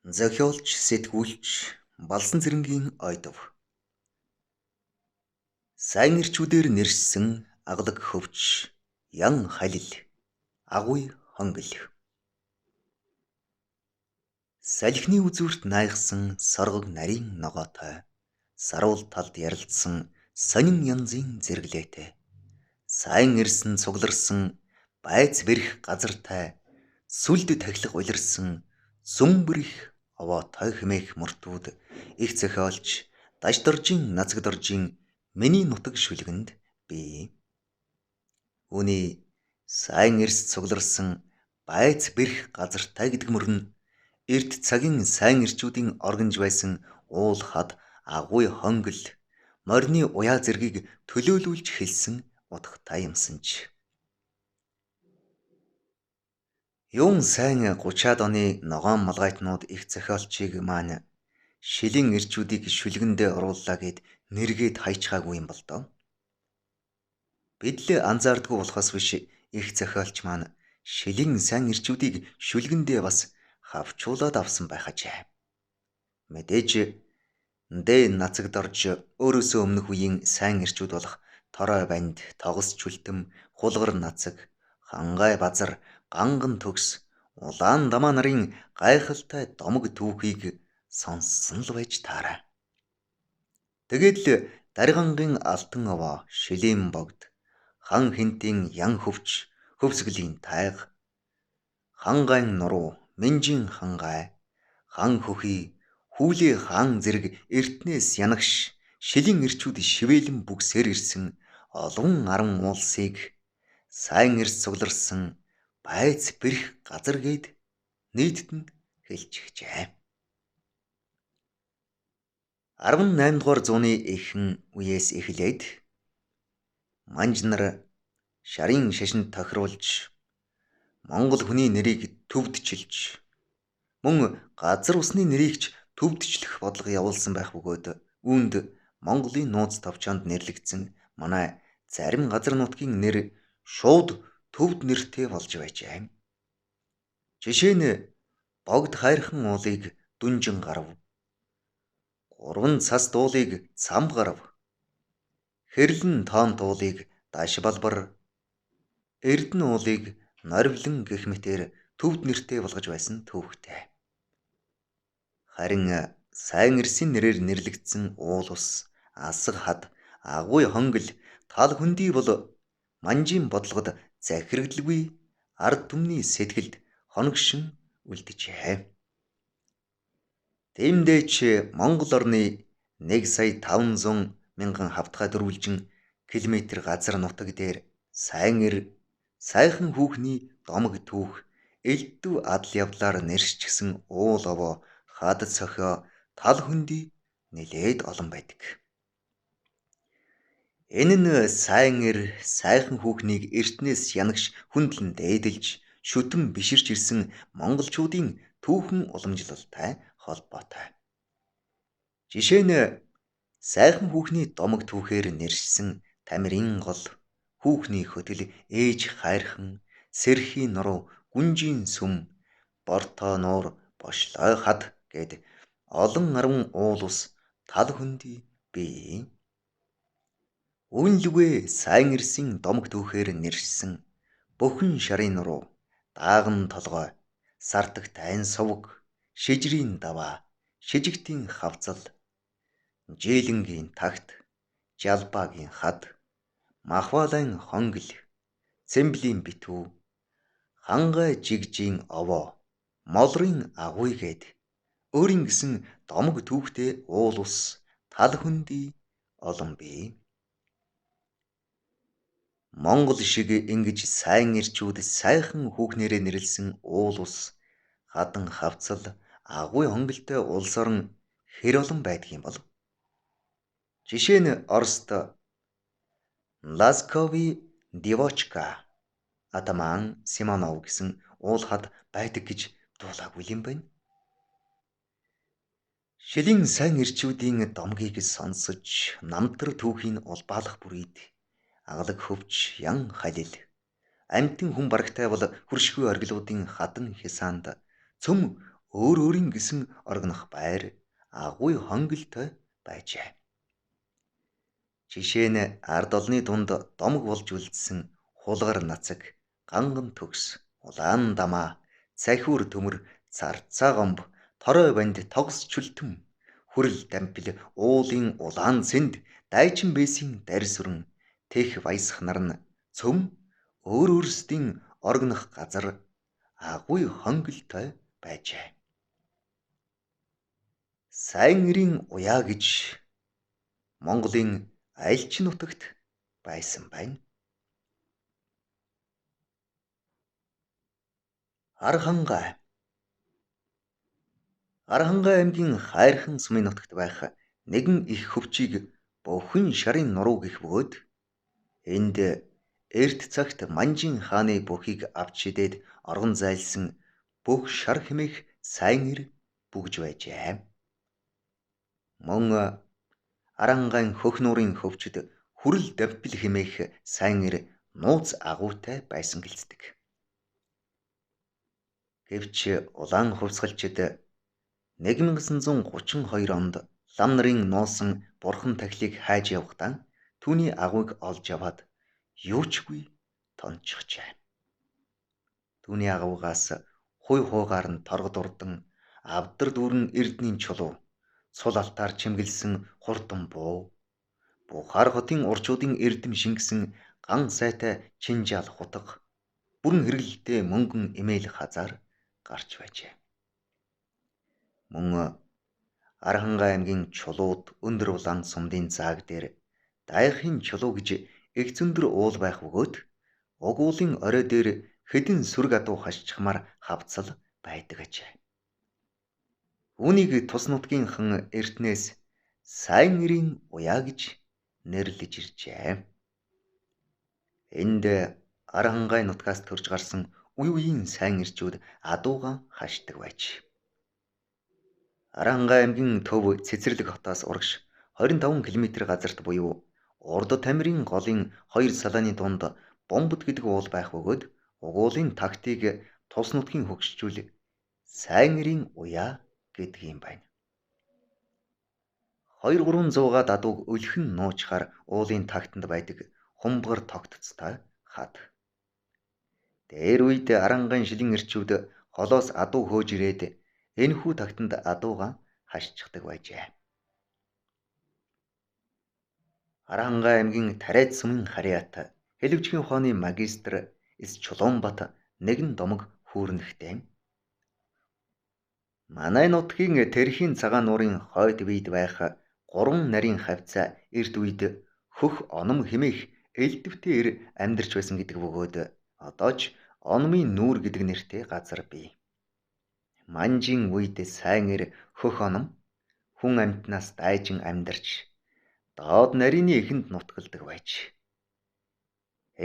Зохиолч, сэтгүүлч Балсан Цэрэнгийн ойдов. Сайн эрчүүдээр нэршсэн аглаг хөвч Ян Халил, Агуй хонгил. Салхины үзүүрт найхсан соргог нарийн ногоотой, саруул талд ярилцсан сонин янзын зэрэглээтэй, сайн эрсэн цугларсан байц бэрх газартай, сүлд тахилга улирсан сүмбэр их овоотой хэмээх мөртүүд их зохиолч Даждоржийн Нацагдоржийн миний нутаг шүлгэнд бий. Үүний сайн эрс цугларсан байц бэрх газартай гэдэг мөр нь эрт цагийн сайн эрчүүдийн оргинж байсан уул хад, агуй хонгил, морины уяа зэргийг төлөөлүүлж хэлсэн утгатай юмсан ч. Юун сайн 30-аад оны ногоон малгайтнууд их зохиолчийг маань шилийн эрчүүдийг шүлгэндээ орууллаа гэд нэргээд хайчгаагүй юм бол доо. Бид л анзаардгүй болохоос биш их зохиолч маань шилийн сайн эрчүүдийг шүлгэндээ бас хавчуулаад авсан байх ажээ. Мэдээж Дэ Нацагдорж өөрөөсөө өмнөх үеийн сайн эрчүүд болох Торой банд, Тогос чүлтэм, Хулгар нацаг, Хангай базар, Ганган төгс, Улаан дамаа нарын гайхалтай домог түүхийг сонссон л байж таараа. Тэгээд л Даргангийн алтан овоо, Шилийн богд, Хан хинтийн ян хөвч, Хөвсгөлийн тайга, Хангайн нуруу, Минжийн хангай, Хан хөхий, Хүлээ хаан зэрэг эртнээс янагш шилийн эрчүүд шивээлэн бүксээр ирсэн олон арван уулсыг сайн эрс цугларсан байц бэрх газар гээд нийтэд нь хэлчихжээ. 18 дугаар зууны эхэн үеэс эхлээд манж нар шарын шашинд тохируулж Монгол хүний нэрийг төвдчилж мөн газар усны нэрийг ч төвдчлэх бодлого явуулсан байх бөгөөд үүнд Монголын нууц товчоонд нэрлэгдсэн манай зарим газар нутгийн нэр шууд төвд нэртэй болж байжээ. Жишээ нь Богд хайрхан уулыг Дүнжин гарав, Гурван цас дуулыг Цам гарав, Хэрлэн тоон туулыг Даш балбар, Эрдэнэ уулыг Норивлон гэх мэтээр төвд нэртэй болгож байсан түүхтэй. Харин сайн эрсийн нэрээр нэрлэгдсэн уул ус, алсаг хад, агуй хонгил, тал хөндий бол манжийн бодлогод захирагдalгүй ард түмний сэтгэлд хоногшин үлджээ. Тиймдээ ч Монгол орны 1 сая 500 мянган хавтгай дөрвөлжин километр газар нутаг дээр сайн эр, сайхан хүүхний домог түүх, элдв адал явдлаар нэршчихсэн уул овоо, хад цохио, тал хөндий нэлээд олон байдаг. Энэ нь сайн эр, сайхан хүүхнийг эртнээс янагш хүндлэн дээдэлж, шүтэн биширч ирсэн монголчуудын түүхэн уламжлалтай холбоотой. Жишээ нь сайхан хүүхний домог түүхээр нэршсэн Тамирын гол, хүүхний хөтөл, ээж хайрхан, сэрхийн нуруу, гүнжийн сүм, Борто нуур, Бошлой хад гэд олон арван уул ус тал хөндий бий. Үүнлүгэ сайн эрсийн домог түүхээр нэршсэн Бөхөн шарын нуруу, Дааган толгой, Сартаг тайн сувг, Шижрийн даваа, Шижигтийн хавцал, Жээлэнгийн тагт, Жалбагийн хад, Махвалайн хонгил, Цэмблийн битүү, Хангай жигжийн овоо, Молрын агуй гээд өөрийн гэсэн домог түүхтэй уул ус тал хөндий олон бий. Монгол шиг ингэж сайн эрчүүд сайхан хүүхнээрээ нэрлэсэн уул ус, хадан хавцал, агуй хонголтой улс орон хэр олон байдаг юм бол? Жишээ нь Орост Ласкови Девочка, Атаман Симонов гэсэн уул хад байдаг гэж дуулаагүй юм байна. Шилийн сайн эрчүүдийн домгийг сонсож намтар түүхийг улбаалах бүрийд аглаг хөвч Ян Халил амьтан хүн барагтай бол хөршгүй оргилуудын хадан хисаанд цөм өөр өөрийн гэсэн оргинох байр агуй хонголтой байжээ. Жишээ нь ард олны дунд домог болж үлдсэн хулгар нацаг, ганган төгс, улаан дамаа, цахиур төмөр, царцаа гомб, торой банд, тогс чүлтэн, хүрэл дампил, уулын улаан цэнд, дайчин бэсийн дарь сүрэн, тех баясах нар нь цөм өөр өөрсдийн оргинох газар агуй хонголтой байжээ. Сайн эрийн уяа гэж Монголын альч нутагт байсан байна. Архангай. Архангай аймгийн Хайрхан сумын нутагт байх нэгэн их хөвчийг Бөхөн шарын нуруу гэх бөгөөд энд эрт цагт Манжин хааны бүхийг авч шидээд оргон зайлсан бүх шар хэмээх сайн эр бүгж байжээ. Мөн Арангаан хөх нуурын хөвчд хүрэл давпил хэмээх сайн эр нууц агуутай байсан гэлцдэг. Гэвч улаан хувьсгалчид 1932 онд лам нарын нуусан бурхан тахилыг хайж явахдаа түүний агуйг олж аваад юучгүй тончхжээ. Түүний агуугаас хуй хуугаар нь торгод урдан авдар дүүрэн эрдний чулуу, сул алтаар чимгэлсэн хурдан буу, Бухар хотын урчуудын эрдэм шингэсэн ган сайтай чинжаал хутга, бүрэн хэрэглэлтэй мөнгөн эмээл хазаар гарч байжээ. Мөн Архангай аймгийн чулууд өндөр улаан сумдын зааг дээр дайхын чулуу гэж эгц өндөр уул байх бөгөөд уг уулын орой дээр хэдэн сүрэг адуу хашчихмаар хавцал байдаг ажээ. Үүнийг тус нутгийн хан эртнээс сайн нэрийн уяа гэж нэрлэж иржээ. Энд Архангай нутгаас төрж гарсан үе үеийн сайн эрчүүд адуугаан хашдаг байж. Архангай аймгийн төв Цэцэрлэг хотоос урагш 25 км газарт буюу Урд Тамирын голын хоёр салааны дунд Бомбод гэдэг уул байх бөгөөд уг уулын тактик тус нутгийн хөгшчүүл сайн нэрийн уяа гэдэг юм байна. 2-300 адууг өлхөн нуучхаар уулын тагтанд байдаг хумбгар тогтцтой хад. Дээр үед Арангаан шилэн эрчүүд холоос адуу хөөж ирээд энэхүү тагтанд адуугаан хашчихдаг байжээ. Архангай аймгийн Тариад сумын харьяат хэлвчгийн ухааны магистр Эс Чулуунбат нэгэн домог хүүрнэхтэй. Манай нутгийн Тэрхийн цагаан нуурын хойд биед байх гурван нарийн хавцаа эрт үед хөх оном хэмээх элдвтэй эр амьдарч байсан гэдэг бөгөөд одоо ч Ономын нүүр гэдэг нэртэй газар бий. Манжин үед сайн эр хөх оном хүн амьтнаас дайжин амьдарч доод нарийн эхэнд нутгалдаг байж.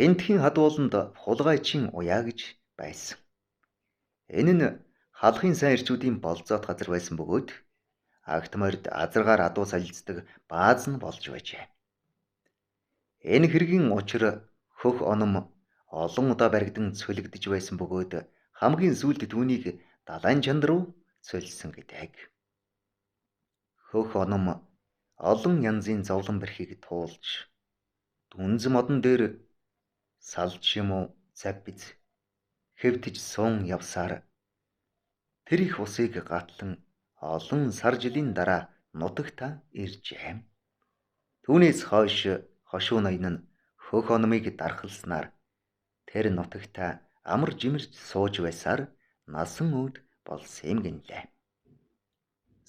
Эндхийн хадууланд хулгайчин уяа гэж байсан. Энэ нь халахын сайн эрчүүдийн болзоот газар байсан бөгөөд агт морьд азаргаар адуу солилцдог бааз нь болж байжээ. Энэ хэргийн учир хөх оном олон удаа баригдан цөлөгдөж байсан бөгөөд хамгийн сүүлд түүнийг далайн чанд руу цөлсөн гэдэг. Хөх оном олон янзын зовлон бэрхийг туулж дүнз модон дээр салж юм уу цавбиз хэвтэж суун явсаар тэр их усыг гатлан олон сар жилийн дараа нутагтаа иржээ. Түүнээс хойш хошуу ноён нь хөх ономыг дархалснаар тэр нутагтаа амар жимэрч сууж байсаар насан өвд болсон юм гинлээ.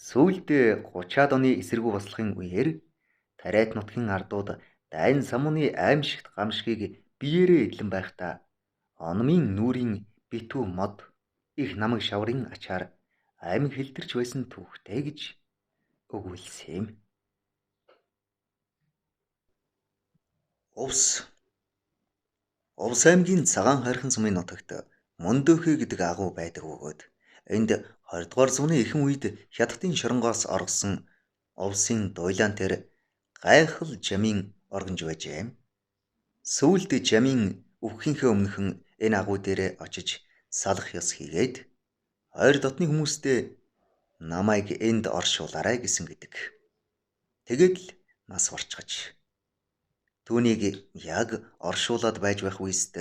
Сүүлд 30-аад оны эсэргүү бослогын үеэр Тариад нутгийн ардууд дайн самууны аимшигт гамшгийг биеэрээ эдлэн байхдаа Ономын нүүрийн битүү мод их намаг шаврын ачаар аймаг хилдэрч байсан түүхтэй гэж өгүүлсэн юм. Увс. Увс аймгийн Цагаан хайрхан сумын нутагт Мөндөөхөө гэдэг агуу байдаг бөгөөд энд 20 дугаар зууны ихэнх үед Хятадын шоронгоос оргосон Увсын дуйлаан тэр гайхал жамын оргинж байжээ. Сүүлд жамын үххийнхээ өмнөхөн энэ агуу дээрээ очиж салах ёс хийгээд Ойр дотны хүмүүстэй намайг энд оршуулаарай гэсэн гэдэг. Тэгээд л нас барчгаж. Түүнийг яг оршуулад байж байх үеэст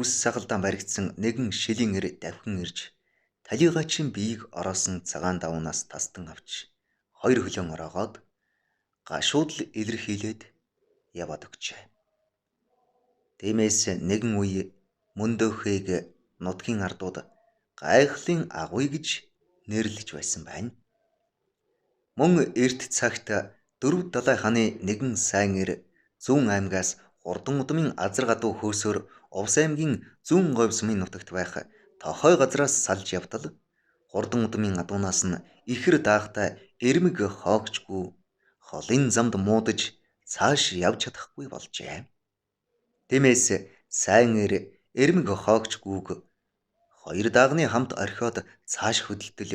үс сагалдаан баригдсан нэгэн шилийн эр давхин ирж талийгаачин биеийг ороосон цагаан давнаас тастан авч хоёр хөлөөн ороогоод гашууд л илэрхийлээд яваад өгчээ. Тиймээс нэгэн үе мөндөөхийг нутгийн ардууд гайхлын агуй гэж нэрлэж байсан байна. Мөн эрт цагт дөрөв далай ханы нэгэн сайн эр Зүүн аймгаас хурдан удмын азар гадуу хөөсөөр Увс аймгийн Зүүн говь сумын нутагт байх тохой газраас салж явтал хурдан удмын адуунаас нь ихэр даахтай эрмэг хоогчгүй холын замд муудаж цааш явж чадахгүй болжээ. Тиймээс сайн эр эрмэг хоогчгүйг хоёр даагны хамт орхиод цааш хөдөлтөл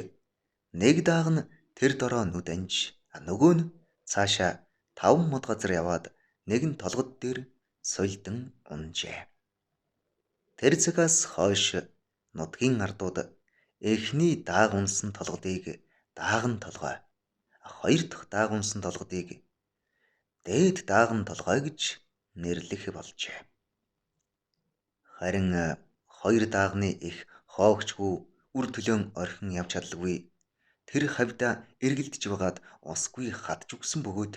нэг дааг нь тэр дороо нүд анж, нөгөө нь цаашаа 5 мод газар яваад нэгэн толгод дээр сулдан унжээ. Тэр цагаас хойш нутгийн ардууд эхний дааг унсан толгодыг дааган толгой, хоёр дахь дааг унсан толгодыг дээд дааган толгой гэж нэрлэх болжээ. Харин хоёр даагны их хоогчгүй үр төлөөн орхин явж чадалгүй тэр хавьда эргэлдэж байгаад усгүй хадж үгсэн бөгөөд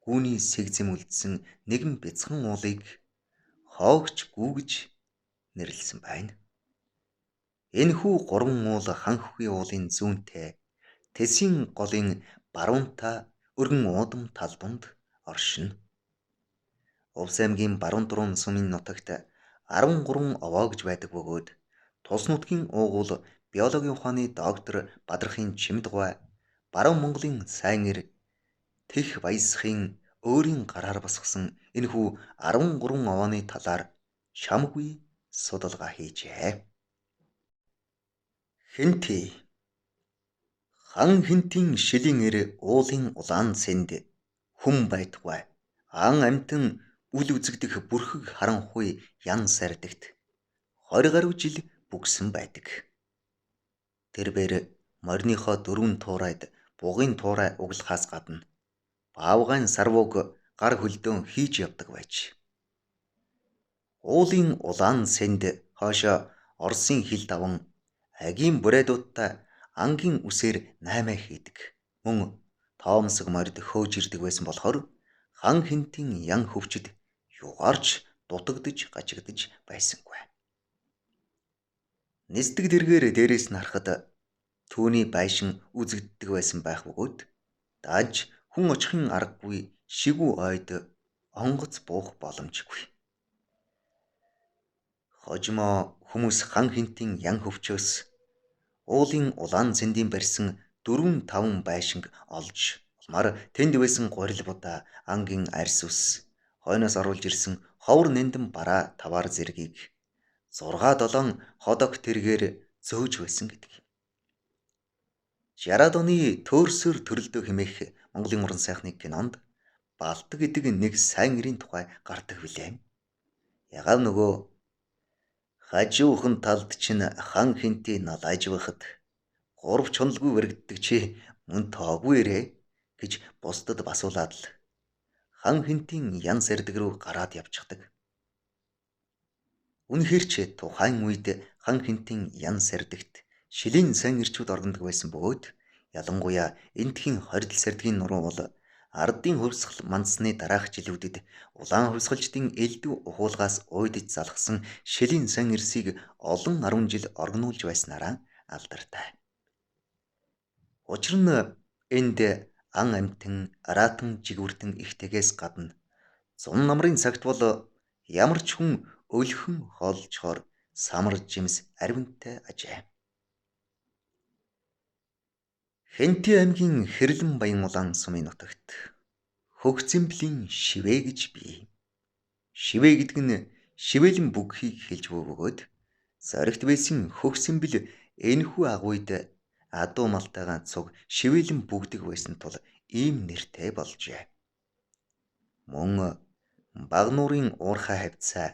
гүүний сэгзэм үлдсэн нэгэн бяцхан уулыг хоогч гүү гэж нэрлэсэн байна. Энэхүү гурван уул Ханхүхий уулын зүүнтэй Тэсийн голын баруунтай өргөн уудам тал дунд оршино. Увс аймгийн баруун дурын сумын нутагт 13 овоо гэж байдаг бөгөөд тус нутгийн уугуул биологийн ухааны доктор Бадрахын Чимдгуй, баруун Монголын сайн эр Тех Баясхын өөрийн гараар босгосон энэхүү 13 овооны талаар чамгүй судалгаа хийжээ. Хэнти. Хан хэнтийн шилийн эр уулын улаан цэнд хүн байтугай ан амьтан үл үзэгдэх бүрхэг харанхуй ян сардагт 20 гаруй жил бүгсэн байдаг. Тэр бээр мориныхоо дөрвөн туурайд бугын туурай углахаас гадна баавгайн сарвууг гар хөлдөөн хийж явдаг байж. Уулын улаан сэнд хойшоо Оросын хил даван агийн бүрээдүүдтэй ангийн үсээр наймаа хийдэг. Мөн тоомсог морид хөөж ирдэг байсан болохоор хан хэнтийн ян хөвчд югаарч дутагдж гажигдаж байсангүй. Нисдэг дэргээр дээрээс нь харахад түүний байшин үзэгддэг байсан байх бөгөөд дааж хүн очихын аргагүй шигүү ойд онгоц буух боломжгүй. Хожимо хүмүүс хан хэнтийн ян хөвчөөс уулын улаан цэндийн барьсан 4-5 байшинг олж улмаар тэнд байсан гурил будаа, ангийн арьс ус, хойноос оруулж ирсэн ховор нандин бараа таваар зэргийг 6-7 ходог тэргээр зөөж байсан гэдэг. 60-аад оны төөрсөр төрөлдөө хэмээх Монголын уран сайхны кинонд Балдаг гэдэг нэг сайн эрийн тухай гардаг билээ. Ягаав нөгөө хажуухан талд чинь хан хэнтий налааж байхад гурав чоналгүй баригддаг чи мөн тоогүй эрээ гэж бусдад басуулаад л хан хэнтийн ян сэрдэг рүү гараад явчихдаг. Үнэхээр ч тухайн үед хан хэнтийн ян сэрдэгт шилийн сайн эрчүүд оргодог байсан бөгөөд ялангуяа эндхийн хордол сэрдгийн нуруу бол ардын хувьсгал мандсны дараах жилүүдэд улаан хувьсгалчдын элдв ухуулгаас уйдаж залхсан шилийн сайн эрсийг олон 10 жил оргинуулж байснараа алдартай. Учир нь энд ан амьтан, араатан жигүүртэн ихтэгээс гадна зун намрын цагт бол ямар ч хүн өлхөн хоолжохоор самар жимс аривнтай ажээ. Хэнти аймгийн Хэрлэн Баян улаан сумын нутагт Хөгцөмблийн шивэ гэж бий. Шивэ гэдэг нь шивээлэн бүгхийг хэлж буй бөгөөд зоригт байсан хөгцөмбөл энэхүү агуйд адуу малтайгаан цуг шивээлэн бүгдэг байсан тул ийм нэртэй болжээ. Мөн Багнуурын уурхай хавьцаа,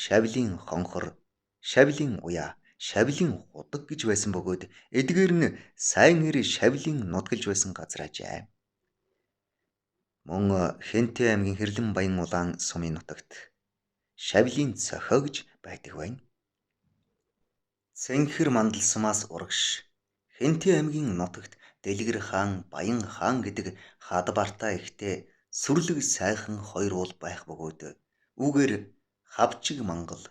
Шавлын хонхор, Шавлын уяа, Шавлын худаг гэж байсан бөгөөд эдгээр нь сайн эр шавлын нутгалж байсан газар ажээ. Мөн Хэнтэй аймгийн Хэрлэн Баян улаан сумын нутагт Шавлын цохио гэж байдаг байна. Цэнхэр мандалсмаас урагш Хэнтэй аймгийн нутагт Дэлгэр хаан, Баян хаан гэдэг хадбартай ихтэй сүрлэг сайхан хоёр уул байх бөгөөд үүгээр Хавчиг Монгол,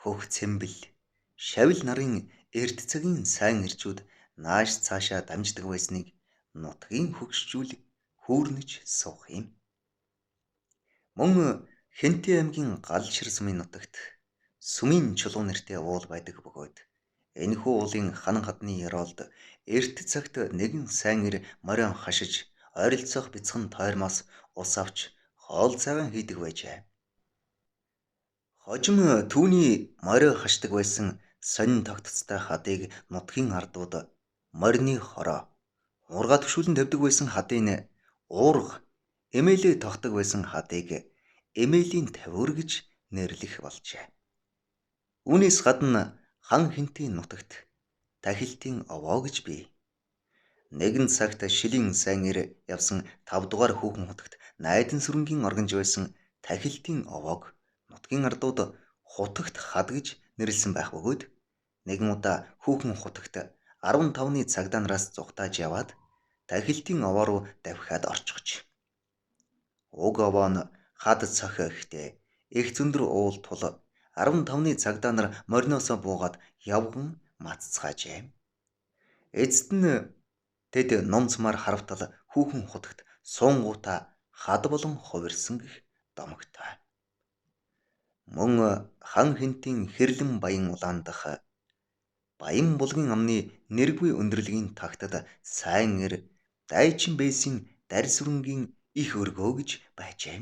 Хөх Цэмбэл, Шавил нарын эрт цагийн сайн эрчүүд нааш цаашаа дамждаг байсныг нутгийн хөгшчүүл хүүрнэж суух юм. Мөн Хэнтэй аймгийн Галшир сумын нутагт Сүмийн чулуу нэртэй уул байдаг бөгөөд энэхүү уулын ханан хадны ёроолд эрт цагт нэгэн сайн эр морион хашиж ойролцоох бяцхан тойрмоос ус авч хоол цагаан хийдэг байжээ. Хожим түүний морио хашдаг байсан сонин тогтцтой хадыг нутгийн ардууд морины хороо, уурга төвшүүлэн тавьдаг байсан хадыг уурга, эмээлээ тогтдог байсан хадыг эмээлийн тавиур гэж нэрлэх болжээ. Үүнээс гадна хан хэнтийн нутагт тахилтын овоо гэж бий. Нэгэн цагт шилийн сайн эр явсан 5 дугаар хүүхэн хутагт найдан сүрэнгийн оргинж байсан тахилтын овоог нутгийн ардууд хутагт хад гэж нэрлсэн байх бөгөөд нэгэн удаа хүүхэн хутагт 15-ны цагдаа нараас зугтааж яваад тахилтын овоо руу давхиад орчихож. Уг овоо нь хад цохио ихтэй их зөндөр уул тул 15-ны цагдаа нар мориноосоо буугаад явган маццгаажээ. Эцэст нь тэд нумцмаар харавтал хүүхэн хутагт суунгуудаа хад болон хувирсан гэх домогтой. Мөн хан хэнтийн Хэрлэн Баян улаан дахь Баян булгийн амны нэргүй өндөрлөгийн тагтад сайн эр дайчин бээсийн дарь сүрэнгийн их өргөө гэж байжээ.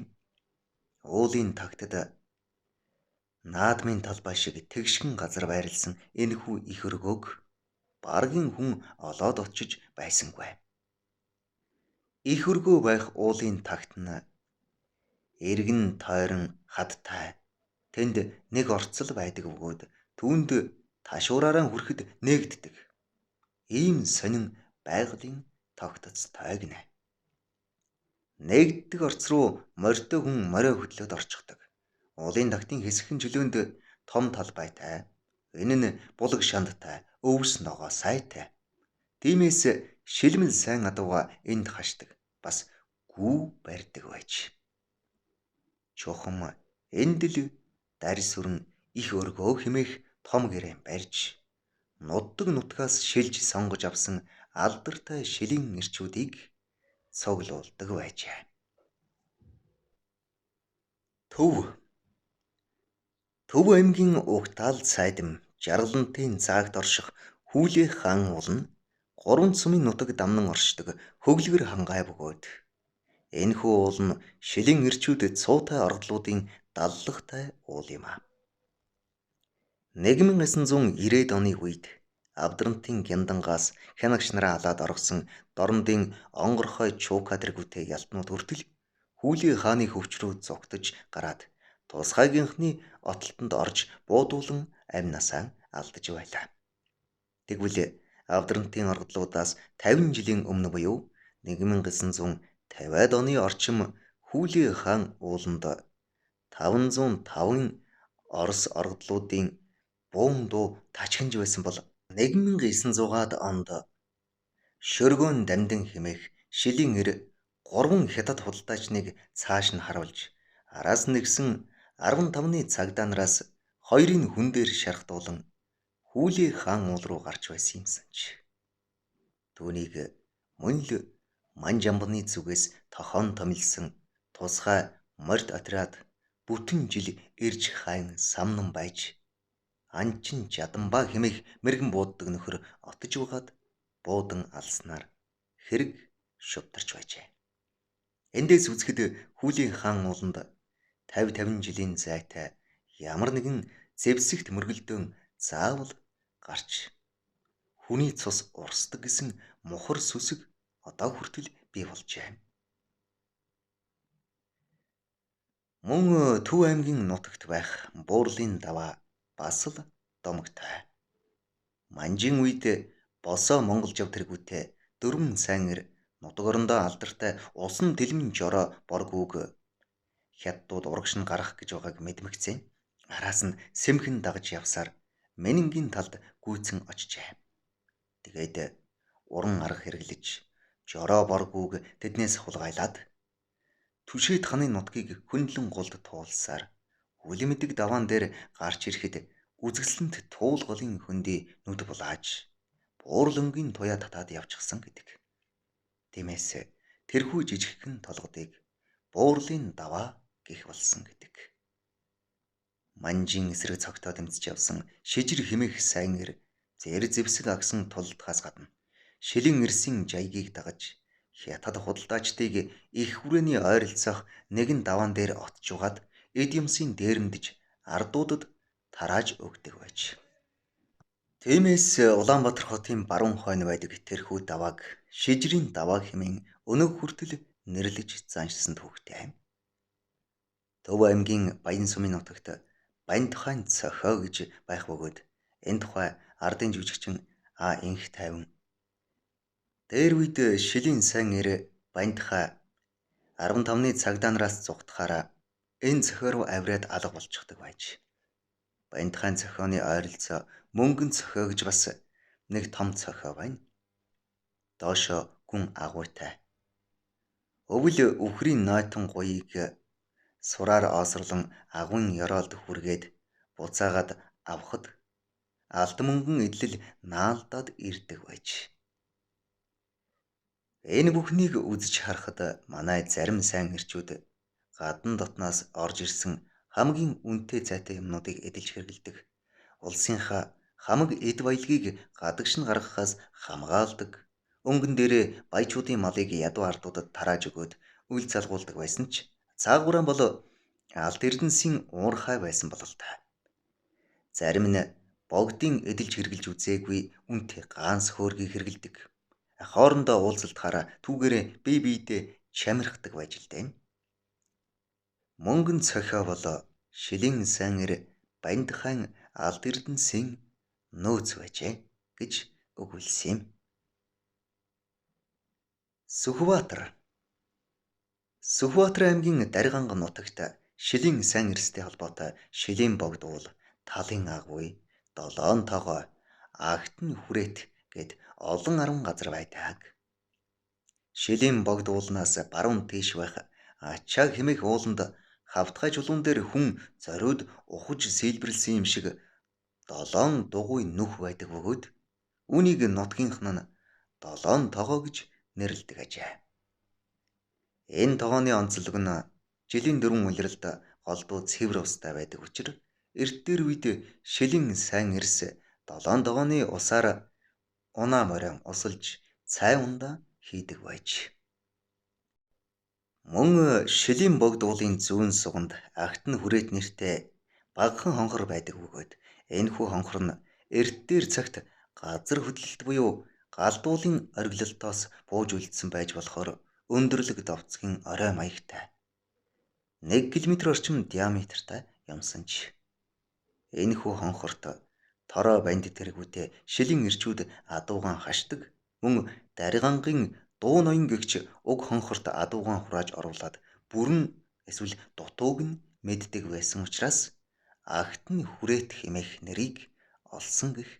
Уулын тагтад наадмын талбай шиг тэгшгэн газар байрлсан энэхүү их өргөөг баргийн хүн олоод очиж байсангүй. Их өргөө байх уулын тагт нь эргэн тойрон хадтай тэнд нэг орцол байдаг бөгөөд түүнд ташуураараа хүрэхэд нээгддэг. Ийм сонин байгалийн тогтцтой гинэ. Нээгддэг орц руу морьтой хүн морио хөдлөөд орчихдог. Уулын тагтын хэсэгхэн чөлөөнд том талбайтай, энэ нь булаг шандтай, өвс ногоо сайтай. Тиймээс шилмэл сайн адууга энд хашдаг, бас гүү барьдаг байж. Чухам энд л дарь сүрэн их өргөө хэмээх том гэрээн барьж нутаг нутгаас шилж сонгож авсан алдартай шилийн эрчүүдийг цуглуулдаг байжээ. Төв аймгийн Угтаал цайдам Жаргалантын заагт орших Хүлээ хаан уул нь 3 сумын нутаг дамнан оршдог хөглөгөр хангай бөгөөд энэхүү уул нь шилийн эрчүүд цуутай ордлуудын даллагтай уул юм а. 1990-ад оны үед Авдрантын Гяндангаас хянагч нараа алаад оргосон Дорнодын онгорхой Чуука дэргүүтэй ялтнууд хүртэл Хүлээ хааны хөвч рүү зугтаж гараад тусгайгийнхны отолтонд орж буудуулан амь насаа алдаж байлаа. Тэгвэл Авдрантын оргодлуудаас 50 жилийн өмнө буюу 1950-ад оны орчим Хүлээ хаан ууланд 505 Орос оргодлуудын буун дуу тачхинж байсан бол 1900-аад онд Шөргөөн дамдин хэмээх шилийн эр 3 хятад худалдаачныг цааш нь харуулж араас нэгсэн 15-ны цагдаа нараас хоёрын хүн дээр шархтуулан Хүлээ хаан уул руу гарч байсан юмсан ч. Түүнийг мөн л Манжамбаны зүгээс тохион томилсон тусгай морьд отряд бүтэн жил эрж хайн самнан байж анчин жадамбаа хэмээх мэрэгэн бууддаг нөхөр отож угаад буудан алснаар хэрэг шувтарч байжээ. Эндээс үзэхэд Хүлийн хаан ууланд 50 жилийн зайтай ямар нэгэн зэвсэгт мөргөлдөөн заавал гарч хүний цус урсдаг гэсэн мухар сүсэг одоо хүртэл бий болжээ. Мөн Төв аймгийн нутагт байх Буурлын даваа бас л домогтой. Манжин үед босоо Монгол жав тэргүүтээ дөрвөн сайн эр нутаг орондоо алдартай усан тэлмэн жороо боргүүг хятадууд урагш нь гарах гэж байгааг мэдмэгцэн араас нь сэмхэн дагаж явсаар Менингийн талд гүйцэн очжээ. Тэгээд уран арга хэрэглэж жороо боргүүг тэднээс хулгайлаад Түшээд ханы нутгийг хөндлөн голд туулсаар Үлэмдэг даваан дээр гарч ирэхэд үзэсгэлэнт туул голын хөндий нүд булааж буурлангийн туяа татаад явчихсан гэдэг. Тиймээс тэрхүү жижигхэн толгодыг буурлын даваа гэх болсон гэдэг. Манжин эсрэг цогтоо дэмжиж явсан шижир хэмээх сайн эр зэр зэвсэг агсан тулдгаас гадна шилэн эрсийн жаягийг дагаж хятад худалдаачдыг их хүрээний ойролцоох нэгэн даваан дээр отж угаад эд юмсын дээрэмдэж ардуудад тарааж өгдөг байж. Тиймээс Улаанбаатар хотын баруун хойно байдаг тэрхүү давааг шижрийн даваа хэмээн өнөг хүртэл нэрлэж заншсан түүхтэй. Төв аймгийн Баян сумын нутагт Банд хаан цохио гэж байх бөгөөд энэ тухай ардын жүжигчин А инх тайван дээр үед шилийн сайн эр Банд хаа 15-ны цагдаа нараас зугтахаараа энэ цохио руу авираад алга болчихдог байж. Банд хаан цохионы ойролцоо мөнгөн цохио гэж бас нэг том цохио байна. Доошо гүн агуйтай. Өвөл үхрийн нойтон гуйыг сураар оосрлон агуйн ёроолд хүргээд буцаагаад авахд алт мөнгөн эдлэл наалдаад ирдэг байж. Энэ бүхнийг үзэж харахад манай зарим сайн эрчүүд гадна дотноос орж ирсэн хамгийн үнэтэй зайтай юмнуудыг эдэлж хэрэглэдэг. Улсынхаа хамаг эд баялагийг гадагш нь гаргахаас хамгаалдаг. Өнгөн дээрээ баячуудын малыг ядуу ардуудад тарааж өгөөд үл залгуулдаг байсан ч цаагуураа бол алт эрдэнсийн уурхай байсан бололтой. Зарим нь богдын эдэлж хэрэглэж үзээгүй үнэтэй ганц хөөргийг хэрэглэдэг. Хоорондоо уулзалтахаараа түүгээрээ бие биедээ чамирхдаг байж л дээ. Мөнгөн цохио бол шилийн сайн эр Банд хаан алд эрдэнсийн нөөц байжээ гэж өгүүлсэн юм. Сүхбаатар. Сүхбаатар аймгийн Дариганга нутагт шилийн сайн эрстэй холбоотой шилийн богдуул, талын агуй, долоон тогоо, агт нь хүрээт гэд олон арван газар байдаг. Шилийн богдуулнаас баруун тийш байх ачааг хэмээх ууланд хавтгай чулуун дээр хүн зориуд ухаж сэлбэрлсэн юм шиг долоон дугуй нүх байдаг бөгөөд үүнийг нутгийнх нь долоон тогоо гэж нэрлэдэг ажээ. Энэ тогооны онцлог нь жилийн дөрвөн улиралд голдуу цэвэр устай байдаг учир эрт дээр үед шилэн сайн эрс долоон тогооны усаар унаа морион усалж цай ундаа хийдэг байж. Мөн шилийн богд уулын зүүн суганд агт нь хүрээт нэртэй багахан хонхор байдаг бөгөөд энэхүү хонхор нь эрт дээр цагт газар хөдлөлт буюу галдуулын ориглолтоос бууж үлдсэн байж болохоор өндөрлөг довцгийн орой маягтай 1 км орчим диаметртай юмсан ч. Энэхүү хонхорт тороо банд тэргүүтээ шилийн эрчүүд адуугаан хашдаг. Мөн Даригангийн дуу ноён гэгч уг хонхорт адуугаан хурааж оруулаад бүрэн эсвэл дутууг нь мэддэг байсан учраас агт нь хүрээт хэмээх нэрийг олсон гэх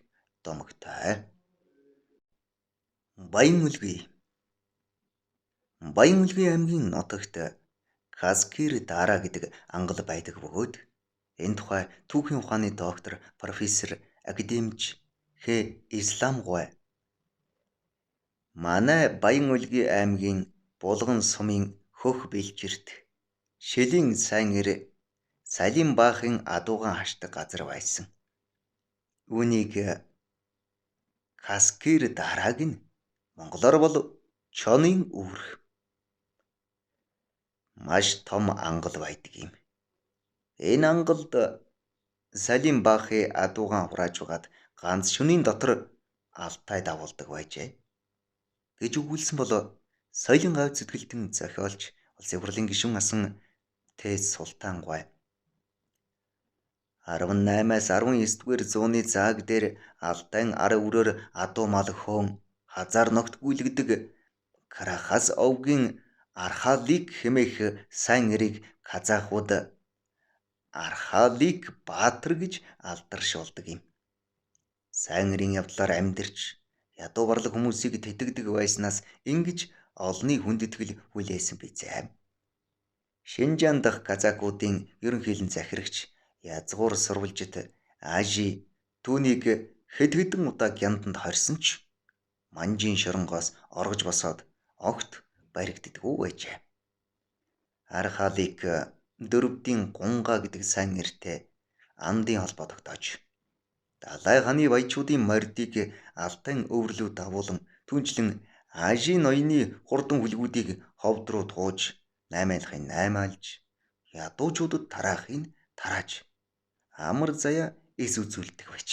домогтой. Баян-Үлгий. Баян-Үлгий аймгийн нутагт Каскир Дара гэдэг ангал байдаг бөгөөд энэ тухай түүхийн ухааны доктор, профессор, академич Х. Исламгуй манай Баян-Үлгий аймгийн Булган сумын хөх бэлчирт шилийн сайн эр Салим баахын адуугаан хашдаг газар байсан. Үүнийг Каскир Дараг нь монголоор бол чонын үүрх. Маш том ангал байдаг юм. Энэ ангалд Салим баахын адуугаан хурааж угаад ганц шөнийн дотор алтай дагуулдаг байжээ гэж өгүүлсэн бол соёлын гавь зүтгэлтэн зохиолч улсын хурлын гишүүн асан Т. Султаангуй. 18-аас 19-р зууны зааг дээр Алдан ар өрөөр адуу мал хөөн хазаар ногт гүйлгдэг Карахас овгийн Архалик хэмээх сайн нэрийг казахууд Архалик Баатар гэж алдаршуулдаг юм. Сайн нэрийн явдлаар амьдарч ядуу барлаг хүмүүсийг тэтгдэг байснаас ингэж олонний хүндэтгэл хүлээсэн бизээ. Шинжаан дахь казакуудын ерөнхийлөн захирагч язгуур сурвалжит Ажи түүнийг хэд хэдэн удаа гямданд хорьсон ч манжийн шоронгоос оргож босоод огт баригддаггүй байжээ. Архалик дөрөвдийн Гунга гэдэг сайн нэртэй андын холбоо тогтоож Далай ханы баячуудын мордыг Алтай өвөрлөө дагуулan түнчлэн Ажийн ноёны хурдан хүлгүүдийг ховд руу тууж наймаалахын наймаалж ядуучуудад тараахыг тарааж амар заяа эс үзүүлдэг байж.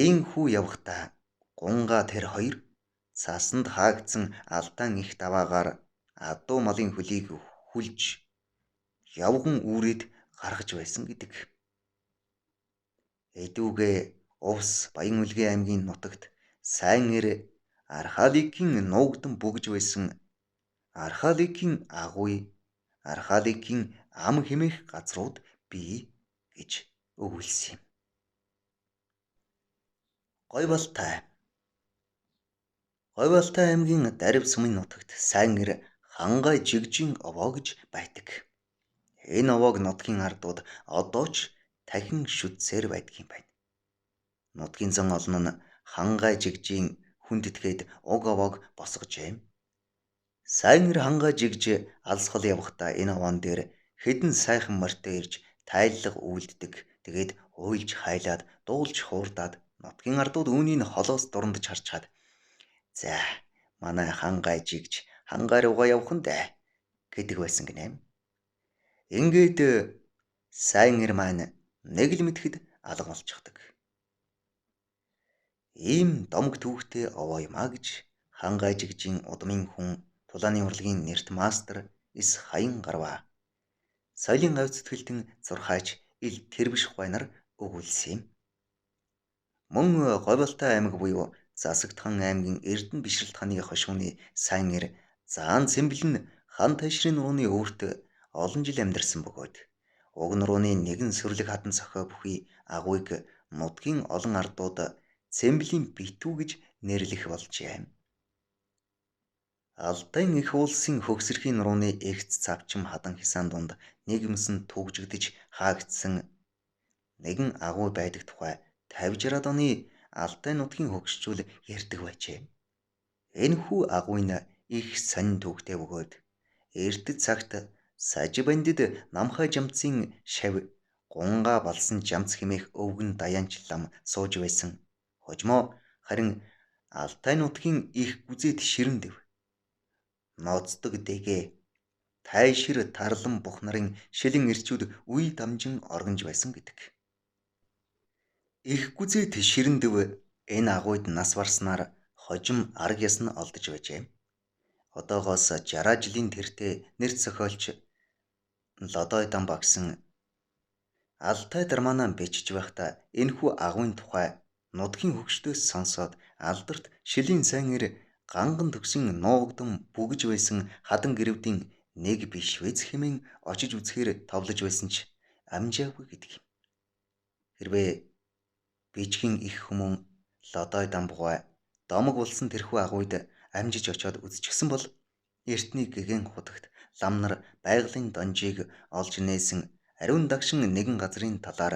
Энхүү явхдаа Гунга тэр хоёр цасанд хаагдсан Алдаан их даваагаар адуу малын хөлийг хүлж явган үүрээд гаргаж байсан гэдэг. Эдүүгээ Увс Баян-Үлгэн аймгийн нутагт сайн нэр Архаликийн нуугдан бөгж байсан Архаликийн агуй, Архаликийн ам хэмээх газрууд бий гэж өгүүлсэн юм. Гойболтай. Гойболтай аймгийн Дарив сумын нутагт сайн нэр Хангай жигжийн овоо гэж байдаг. Энэ овоог нутгийн ардууд одоо ч дахин шүтсээр байдаг юм байна. Нутгийн зан олон нь Хангай жигжийн хүндэтгээд уг овоог босгожээ. Сайн нэр Хангай жигж алсгал явахдаа энэ овоон дээр хэдэн сайхан морьтой ирж тайллага үйлддэг. Тэгээд уйлж хайлаад дуулж хуурдаад нутгийн ардууд үүнийг холоос дурандж харчаад за манай Хангай жигж Хангай руугаа явах нь дээ гэдэг байсан гинэ. Ингээд сайн нэр маань нэг л мэтгэд алга болчихдог. Ийм домог түүхтэй овоо юм а гэж Хангай жигжийн удмын хүн тулааны урлагийн нэрт мастер эс хаян гарваа. Соёлын говь зүтгэлтэн зурхаач ил тэрвш хуйнар өгүүлсэн юм. Мөн Говьолтой аймаг буюу Засагтхан аймгийн Эрдэнэ бишрэлт ханы хошууны сайн нэр Заан Цэмбэл нь хан тайшрын нурууны өвөрт олон жил амьдарсан бөгөөд уг нурууны нэгэн сүрлэг хадан цохой бүхий агуйг нутгийн олон ардууд Цэмблийн битүү гэж нэрлэх болжээ. Алдан их уулсын хөгсөрхийн нурууны эгц цавчим хадан хисаан дунд нийгэмсэн түгжигдэж хаагдсан нэгэн агуй байдаг тухай 50-60 оны Алтай нутгийн хөгшчүүл ярьдаг байжээ. Энэхүү агуй нь их сонин түүхтэй бөгөөд эрдэт цагт Сажибандид намхай жамцын шав гунга балсан жамц хэмээх өвгөн даянч лам сууж байсан. Хожмоо харин Алтай нутгийн их гүзээд ширэндэв. Ноцдог дэгэ тайшир тарлан бух нарын шилэн эрчүүд үе дамжин оргонж байсан гэдэг. Их гүзээд ширэндэв энэ агуйд нас барснаар хожим арга яс нь олдож байжээ. Одоогоос 60 жилийн тэртээ нэр зохиолч Лодой Дамба гэсэн Алтай дармаанаа бичиж байхдаа энэхүү агуйн тухай нутгийн хөгждөөс сонсоод алдарт шилийн сайн эр ганган төгсөн нуугдан бүгж байсан хадан гэрэвдийн нэг биш вэз хэмээн очиж үзэхээр товлож байсан ч амжаагүй гэдэг юм. Хэрвээ бичгийн их хүмүүн Лодой Дамбугай домог болсон тэрхүү агуйд амжиж очиод үзчихсэн бол эртний гэгэн хутагт лам нар байгалийн донжийг олж нээсэн ариун дагшин нэгэн газрын талаар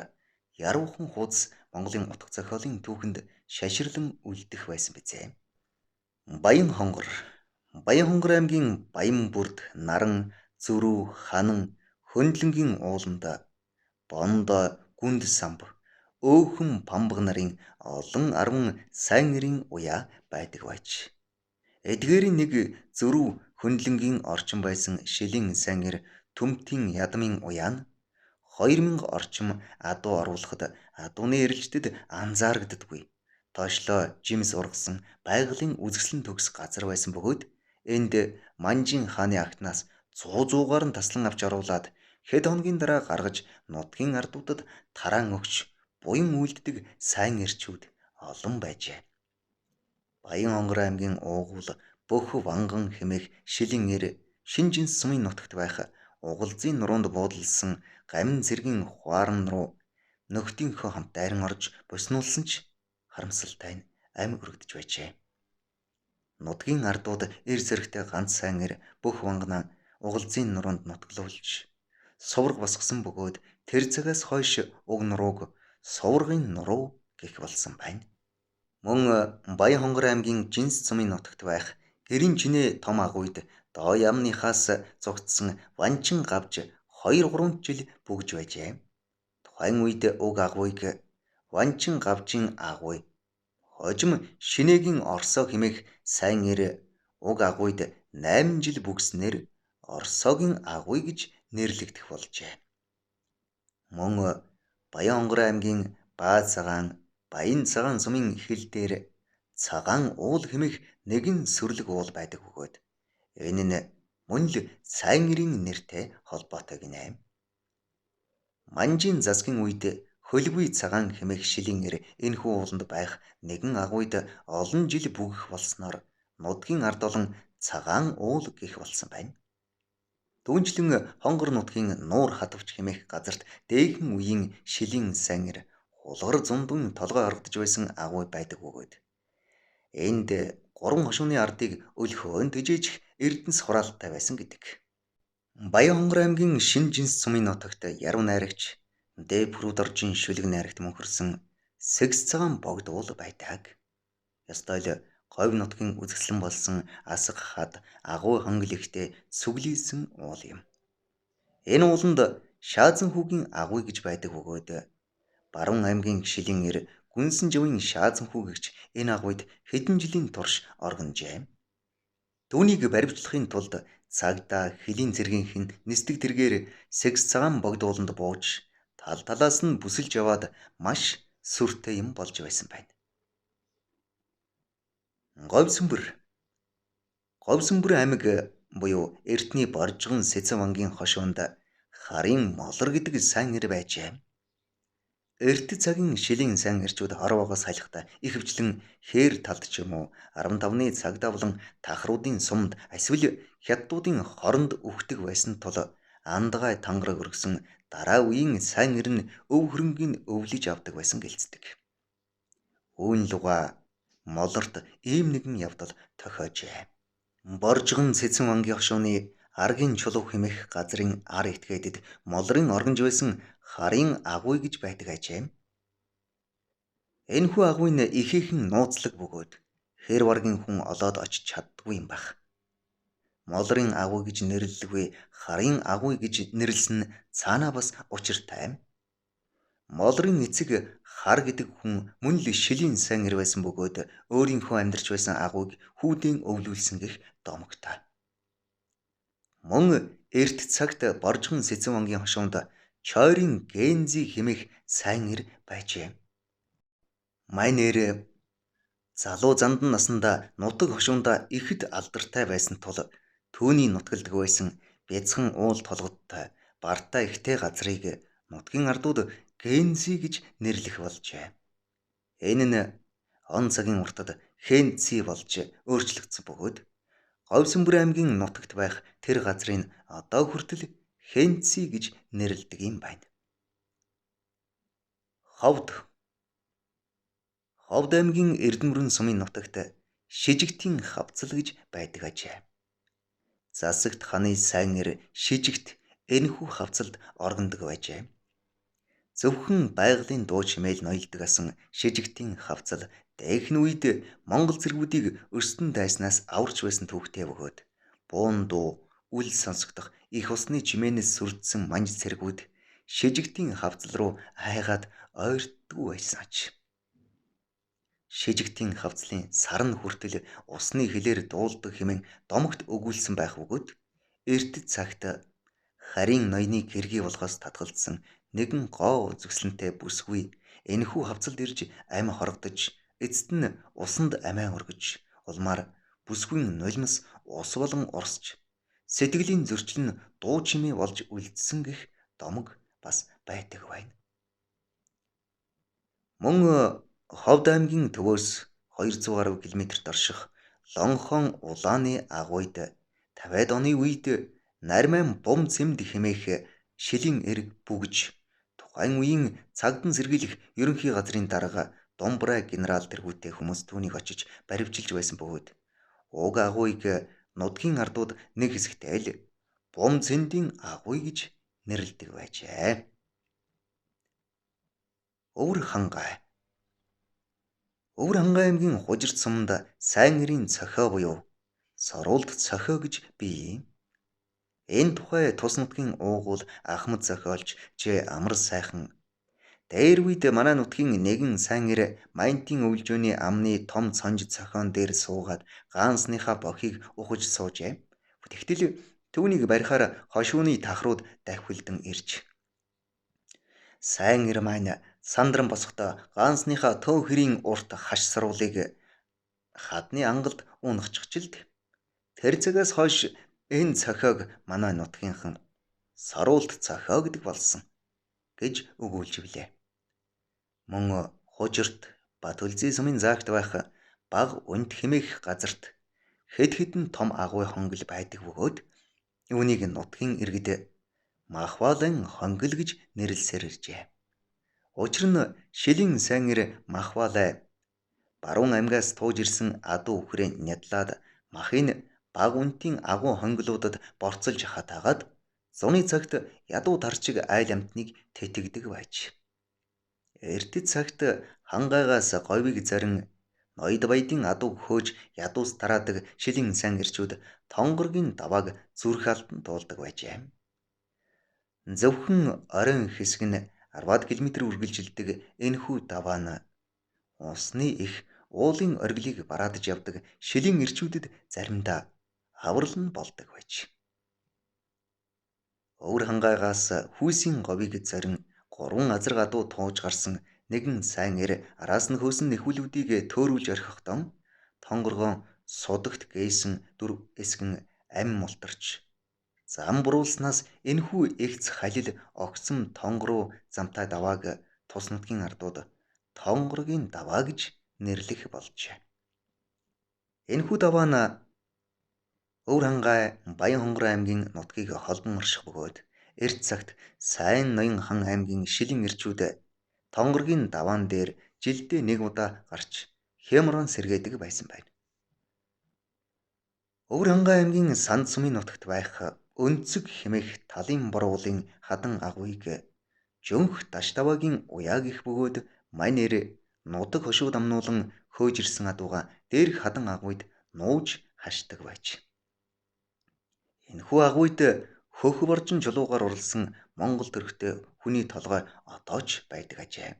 яруухан хуудас Монголын утга зохиолын түүхэнд шаширлан үлдэх байсан бизээ. Баян хонгор. Баян хонгор аймгийн Баян бүрд, Наран, Зүрүү, Ханан, Хөндлөнгийн ууланд Бонд, Гүнд самб, Өөхөн памбаг нарын олон арван сайн нэрийн уяа байдаг байж. Эдгээрийн нэг Зүрүү Хөндлөнгийн орчин байсан шилийн сайн нэр Төмтийн ядмын уяа нь 2000 орчим адуу оруулахад адууны эрэлжтэд анзаарагддаггүй. Тоошлоо жимс ургасан байгалийн үзэсгэлэн төгс газар байсан бөгөөд энд Манжин хааны агтнаас 100-аар нь таслан авч оруулаад хэд хоногийн дараа гаргаж нутгийн ардуудад тараан өгч буян үйлддэг сайн эрчүүд олон байжээ. Баян-Хонгор аймгийн уугуул Бөх Ванган хэмээх шилэн эр Шинжинс сумын нутагт байх Угалзын нуруунд буудалсан гамин цэргийн хуаран руу нөхдийнхөө хамт дайран орж боснуулсан ч харамсалтай нь амь өргөдөж байжээ. Нутгийн ардууд эр зэрэгтэй ганц сайн эр Бөх Ванганаа Угалзын нуруунд нутаглуулж сувраг босгосон бөгөөд тэр цагаас хойш уг нурууг суврагын нуруу гэх болсон байна. Мөн Баян-Хонгор аймгийн Жинс сумын нутагт байх Гэрийн чинээ том агуйд доо яамныхаас зугтсан ванчин гавж 2-3 жил бүгж байжээ. Тухайн үед уг агуйг ванчин гавжийн агуй хожим шинээгийн Орсоо хэмээх сайн эр уг агуйд 8 жил бүгснээр Орсоогийн агуй гэж нэрлэгдэх болжээ. Мөн Баян-Хонгор аймгийн Баа цагаан, Баян цагаан сумын хил дээр цагаан уул хэмээх нэгэн сүрлэг уул байдаг бөгөөд энэ нь мөн л сайн эрийн нэртэй холбоотой гинэ. Манжийн засгийн үед хөлгүй цагаан хэмээх шилийн эр энэхүү ууланд байх нэгэн агуйд олон жил бүгэх болсноор нутгийн ард олон цагаан уул гэх болсон байна. Түүнчлэн Хонгор нутгийн Нуур хадавч хэмээх газарт дээхэн үеийн шилийн сайн эр хулгар зундун толгой хорогдож байсан агуй байдаг бөгөөд энд 3 хошууны ардыг өлхөөн тэжээчих эрдэнэс хураалттай байсан гэдэг. Баян-Хонгор аймгийн Шинжинс сумын нутагт яруу найрагч Дэ Пүрүдоржийн шүлэг найрагт мөнхөрсөн сэгс цагаан богд уул байдаг. Ёстой л говь нутгийн үзэсгэлэн болсон асга хад агуй хонгил ихтэй сүглийсэн уул юм. Энэ ууланд Шаазан хүүгийн агуй гэж байдаг бөгөөд Баруун аймгийн шилийн эр Гүнсэн живийн Шаазан хүү гэгч энэ агуйд хэдэн жилийн турш оргонжээ. Түүнийг баривчлахын тулд цагдаа хөлийн цэргийнхэн нисдэг тэргээр сэгс цагаан богд ууланд бууж тал талаас нь бүсэлж яваад маш сүртэй юм болж байсан байна. Говьсүмбэр. Говьсүмбэр аймаг буюу Эртний Боржгон Сэцэн вангийн хошуунд Харын молор гэдэг сайн эр байжээ. Эрт цагийн шилийн сайн эрчүүд хорвоогоос салхита ихэвчлэн хээр талд ч юм уу 15-ны цагдаа болон тахруудын сумд эсвэл хятадуудын хоронд үхдэг байсан тул андгай тангараг өргөсөн дараа үеийн сайн эр нь өв хөрөнгийг өвлөж авдаг байсан гэлцдэг. Үүн луга молорт ийм нэгэн явдал тохиожээ. Боржгон Цэцэн вангийн хошууны аргийн чулуу хэмээх газрын ар этгээдэд молрын оргонж байсан харын агуй гэж байдаг ажээ. Энэхүү агуй нь ихээхэн нууцлаг бөгөөд хэр варгийн хүн олоод очиж чаддгүй юм байх. Молрын агуй гэж нэрлэлгүй харын агуй гэж нэрлсэн нь цаанаа бас учиртай. Молрын эцэг хар гэдэг хүн мөн л шилийн сайн эр байсан бөгөөд өөрийнхөө амьдарч байсан агуйг хүүдэн өвлүүлсэн гэх домогтой. Мөн эрт цагт Боржгон Сэцэн вангийн хошуунд Чойрын Гензи хэмээх сайн эр байжээ. Мань эр залуу зандан наснда нутаг хошуунда ихэд алдартай байсан тул түүний нутгалдаг байсан бяцхан уул толгодтой бартай ихтэй газрыг нутгийн ардууд Гензи гэж нэрлэх болжээ. Энэ нь он цагийн уртад Хэнци болж өөрчлөгдсөн бөгөөд Говьсүмбэр аймгийн нутагт байх тэр газрыг одоо хүртэл Хэнци гэж нэрлэдэг юм байна. Ховд. Ховд аймгийн Эрдэнэбүрэн сумын нутагт Шижигтийн хавцал гэж байдаг ажээ. Засагт ханы сайн эр Шижигт энэхүү хавцалд оргондог байжээ. Зөвхөн байгалийн дуу чимээл ноёлдог асан Шижигтийн хавцал дайхны үед Монгол цэргүүдийг өрсөлдөн дайснаас аварч байсан түүхтэй бөгөөд буун дуу үл сонсогдох их усны чимээнээс сүрдсэн манж цэргүүд Шижигтийн хавцал руу хайгаад ойртдгүй байсан аж. Шижигтийн хавцлын сарн хүртэл усны хилээр дуулдаг хэмээн домогт өгүүлсэн байх бөгөөд эрт цагт харийн ноёны гэргий болгоос татгалзсан нэгэн гоо үзэсгэлэнтэй бүсгүй энэхүү хавцалд ирж амь хорогдож эцэст нь усанд амиа өргөж улмаар бүсгүйн нулимс ус болон урсж Сэтгэлийн зөрчил нь дуу чимээ болж үлдсэн гэх домог бас байдаг байна. Мөн Ховд аймгийн төвөөс 200 гаруй километрт орших Лонхон улааны агуйд 50-ад оны үед Нарман бум цэмд хэмээх шилийн эр бүгж тухайн үеийн цагдан сэргийлэх ерөнхий газрын дарга Думбрай генерал тэргүүтээ хүмүүс түүнийг очиж баривчилж байсан бөгөөд уг агуйг нутгийн ардууд нэг хэсэгтээ л бум цэндийн агуй гэж нэрлэдэг байжээ. Өвөр хангай. Өвөр хангай аймгийн Хужирт сумд сайн эрийн цохио буюу соруулт цохио гэж бий юм. Энэ тухай тус нутгийн уугуул Ахмад зохиолч Ч Амар сайхан дээр үед манай нутгийн нэгэн сайн эр Маянтын өвлжөөний амны том цонж цохион дээр суугаад гаансныхаа бохийг ухаж суужээ. Тэгтэл түүнийг барихаар хошууны тахрууд давхилдан ирж сайн эр маань сандран босохдоо гаансныхаа төв хэрийн урт хаш сруулыг хадны ангалд унахчихжилт. Тэр цагаас хойш энэ цохиог манай нутгийнхан саруулт цохио гэдэг болсон гэж өгүүлж билээ. Мөн Хужирт Батүлзий сумын заагт байх баг унт хэмээх газарт хэд хэдэн том агуй хонгил байдаг бөгөөд үүнийг нутгийн иргэд Махвалын хонгил гэж нэрлсээр иржээ. Учир нь шилийн сайн эр Махвалай баруун аймгаас тууж ирсэн адуу үхрээ нядлаад махын баг унтын агуу хонгилуудад борцолж хатаагаад зуны цагт ядуу тарчиг айл амтныг тэтгдэг байж. Эртэд цагт хангайгаас говийг зарин ноёд баядын адууг хөөж ядуус тараадаг шилийн сайн эрчүүд тонгоргийн давааг зүрх алдан туулдаг байжээ. Зөвхөн оройн хэсэг нь 10 км үргэлжилдэг энэхүү даваа нь усны их уулын оргилыг бараадаж явдаг шилийн эрчүүдэд заримдаа аврал нь болдог байж. Өвөр хангайгаас хүйсийн говийг зорин 3 азар гадуу тууж гарсан нэгэн сайн эр араас нь хөөсөн нэхүүлүүдийг төөрүүлж орхихдоо тонгоргон судагт гээсэн дүр эсгэн ам мултарч зам буруулснаас энэхүү эгц халил огцом тонгороо замтай давааг тус нутгийн ардууд тонгоргийн даваа гэж нэрлэх болжээ. Энэхүү даваа нь Өвөр хангай Баян хонгор аймгийн нутгийг холбон орших бөгөөд эрт цагт сайн ноён хан аймгийн шилэн эрчүүд тонгоргийн даваан дээр жилдээ нэг удаа гарч хямрон сэргээдэг байсан байна. Өвөр хангай аймгийн Санд сумын нутагт байх Өнцөг хэмээх талын боруулын хадан агуйг жөнх Даштавагийн уяа гих бөгөөд мань эр нутаг хошуу дамнуулан хөөж ирсэн адууга дээрх хадан агуйд нууж хашдаг байж. Энэхүү агуйд хөх боржин чулуугаар уралсан Монгол төрхтэй хүний толгой одоо ч байдаг ажээ.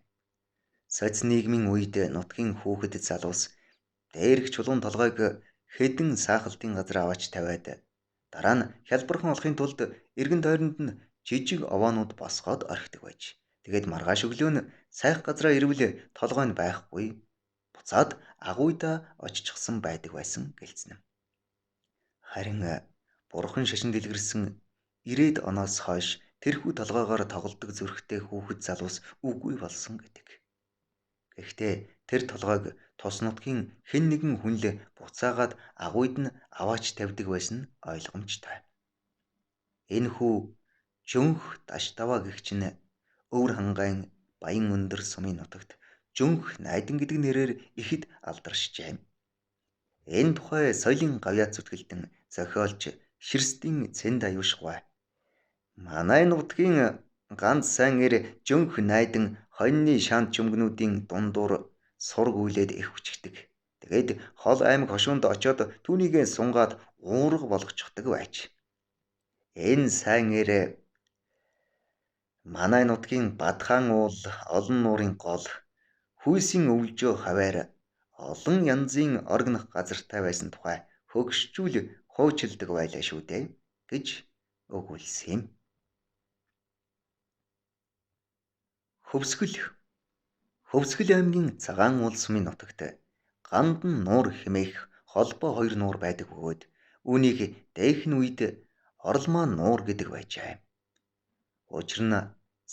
Соц нийгмийн үед нутгийн хүүхэд залуус дээрх чулуун толгойг хэдэн саахалтын газар аваач тавиад дараа нь хялбархан олохын тулд эргэн тойронд нь жижиг овоонууд босгоод орхидог байж. Тэгээд маргааш өглөө нь сайх газраа ирвэл толгой нь байхгүй. Буцаад агуйдаа оччихсан байдаг байсан гэлцэнэ. Харин бурхан шашин дэлгэрсэн 90-ад оноос хойш тэрхүү толгоогоор тоглодог зүрхтэй хүүхэд залуус үгүй болсон гэдэг. Гэхдээ тэр толгойг тус нутгийн хэн нэгэн хүн л буцаагаад агуйд нь аваач тавьдаг байсан нь ойлгомжтой. Энэхүү жөнх Даштаваа гэгч нь Өвөр хангайн Баян өндөр сумын нутагт жөнх найдан гэдэг нэрээр ихэд алдаршжээ. Энэ тухай соёлын гавьяат зүтгэлтэн зохиолч Ширстийн Цэнд аюушгүй. Манай нутгийн ганц сайн эр жөнх найдан хоньны шанд чөмгнүүдийн дундуур сург үйлээд их хүчигдэг. Тэгээд хол аймаг хошуунд очиод түүнийгээ сунгаад уурга болгочихдаг байж. Энэ сайн эр манай нутгийн Бадхан уул, олон нуурын гол, хүйсийн өвлжөө хаваар олон янзын оргинох газартай байсан тухай хөгшчүүл хуучилдаг байлаа шүү дээ гэж өгүүлсэн юм. Хөвсгөл. Хөвсгөл аймгийн Цагаан уул сумын нутагт Гандан нуур хэмээх холбоо хоёр нуур байдаг бөгөөд үүнийг дээхэн үед Оролмаа нуур гэдэг байжээ. Учир нь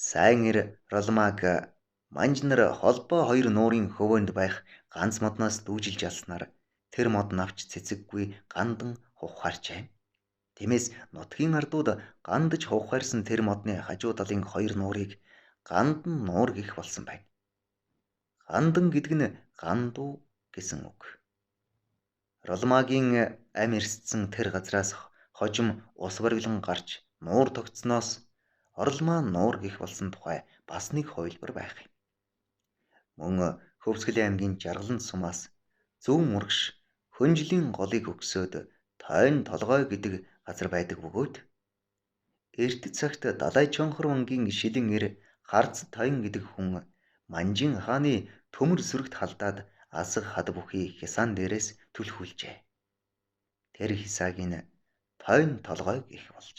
сайн эр Ролмааг манж нар холбоо хоёр нуурын хөвөөнд байх ганц модноос дүүжилж алснаар тэр мод навч цэцэггүй гандан хувхаарчээ. Тиймээс нутгийн ардууд гандаж хувхаарсан тэр модны хажуу талын хоёр нуурыг гандан нуур гэх болсон байна. Гандан гэдэг нь гандуу гэсэн үг. Ролмагийн ам эрсдсэн тэр газраас хожим ус бариглан гарч нуур тогтсноос Оролмаа нуур гэх болсон тухай бас нэг хувилбар байх юм. Мөн Хөвсгөлийн аймгийн Жаргалант сумаас зүүн урагш Хөнжлийн голыг өгсөөд Тойн толгой гэдэг газар байдаг бөгөөд эрт цагт Далай Чонхор вангийн шилэн эр Харц Тойн гэдэг хүн Манжин хааны төмөр сүрэгт халдаад асаг хад бүхий хясаан дээрээс түлхүүлжээ. Тэр хясааг нь Тойн толгой гэх болж.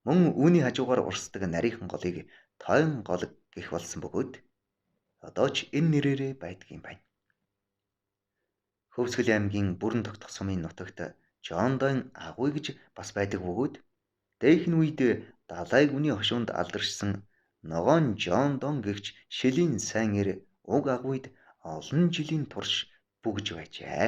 Мөн үүний хажуугаар урсдаг нарийнхан голыг Тойн гол гэх болсон бөгөөд одоо ч энэ нэрээрээ байдаг юм байна. Хөвсгөл аймгийн Бүрэн тогтох сумын нутагт Жондон агуй гэж бас байдаг бөгөөд дээхэн үед далайг үний хошуунд алдаршсан ногоон Жондон гэгч шилийн сайн эр уг агуйд олон жилийн турш бүгж байжээ.